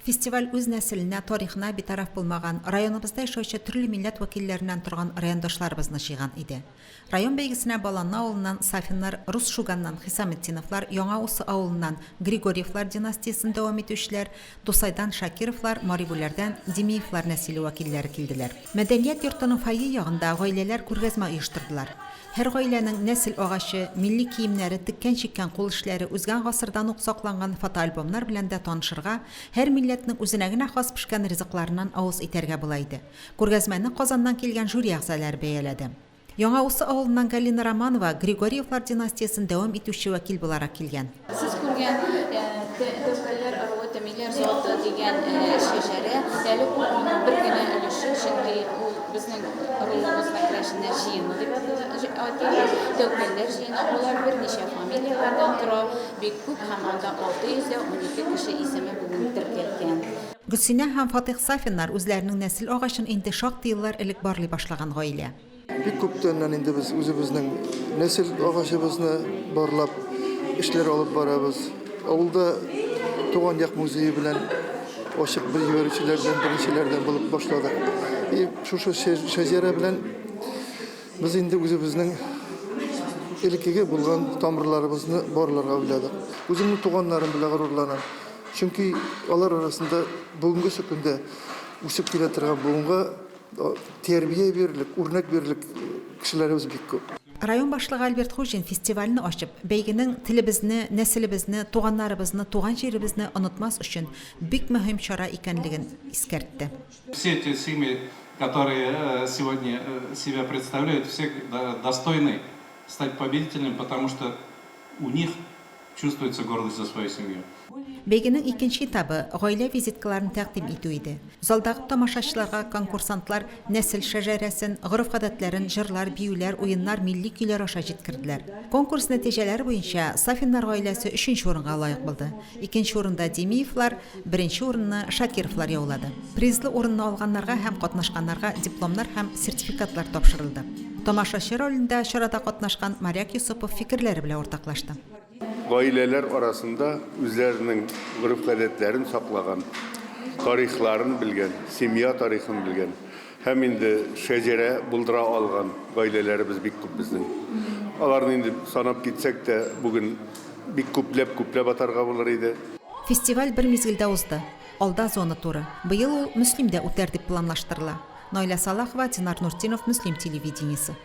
Фестиваль үз нәселенә, тарихына битараф булмаган, районыбызда яшәүче төрле милләт вәкилләреннән торган райондашларыбызны җыйган иде. Район бәйгесенә Баланны авылыннан Сафиннар, Рус Шуганнан Хисаметдиновлар, Яңа Усы авылыннан Григорьевлар династиясен дәвам итүчеләр, Дусайдан Шакировлар, Марибүләрдән Димиевлар нәселе вәкилләре килделәр. Мәдәният йортының фойе ягында гаиләләр күргәзмә оештырдылар. Һәр гаиләнең нәсел агачы, милли киемнәре, теккән-чиккән кул эшләре, узган гасырдан ук сакланган фотоальбомнар белән дә танышырга, һәр милләтнең үзенә генә хас пешкән ризыкларыннан авыз итәргә була иде. Күргәзмәне Казаннан килгән жюри әгъзалары бәяләде. Яңа Усы авылыннан Галина Романова Григорьевлар династиясен дәвам итүче вәкил буларак килгән. Сез күргән Тәүкәлләр ыруы Тәмиләр заты дигән шәҗәрә, әле ул аның бер генә өлеше, чөнки ул безнең ыруыбызның керәшеннәр җыены дип атала, Тәүкәлләр җыены, алар берничә фамилияләрдән тора, бик күп һәм анда 612 кеше исеме бүген теркәлгән. Гөлсинә һәм Фатыйх Сафиннар үзләренең нәсел агачын инде шактый еллар элек барлый башлаган гаилә. Бик күптәннән инде без үзебезнең нәсел агачыбызны барлап эшләр алып барабыз. Авылда туган як музее белән ачык бер җибәрүчеләрдән, беренчеләрдән булып башладык. И шушы шәҗәрә белән без инде үзебезнең элеккеге булган тамырларыбызны барларга уйладык. Үземнең туганнарым белән горурланам. Чөнки алар арасында бүгенгесе көндә үсеп килә торган буынга тәрбия бирерлек, үрнәк бирерлек кешеләребез бик күп. Район башлыгы Альберт Хуҗин фестивальне ачып, бәйгенең телебезне, нәселебезне, туганнарыбызны, туган җиребезне онытмас өчен бик мөһим чара икәнлеген искәртте. Все те семьи, которые сегодня себя представляют, все достойны стать победителями, потому что у них Чувствуется гордость за свою семью. Бәйгенең икенче этабы, гаилә визиткаларын тәкъдим итү иде. Залдагы тамашачыларга конкурсантлар нәсел шәҗәрәсен, гореф-гадәтләрен җырлар, биюләр, уеннар, милли көйләр аша җиткерделәр. Конкурс нәтиҗәләре буенча, Сафиннар гаиләсе өченче урынга лаек булды. Икенче урында Димиевлар, беренче урынны Шакировлар яулады. Призлы урынны алганнарга һәм катнашканнарга дипломнар һәм сертификатлар тапшырылды. Тамашачы ролендә чарада катнашкан Моряк Йосыпов фикерләре белән уртаклашты. Гаиләләр арасында үзләренең гореф-гадәтләрен саклаган, тарихларын белгән, семья тарихын белгән һәм инде шәҗәрә булдыра алган гаиләләребез бик күп безнең. Аларны инде санап китсәк тә, бүген бик күпләп-күпләп атарга булыр иде. Фестиваль бер мизгелдә узды. Алда зона туры. Быел ул Мөслимдә үтәр дип планлаштырыла. Наилә Салахова, Динар Нуртдинов, Мөслим телевидениесе.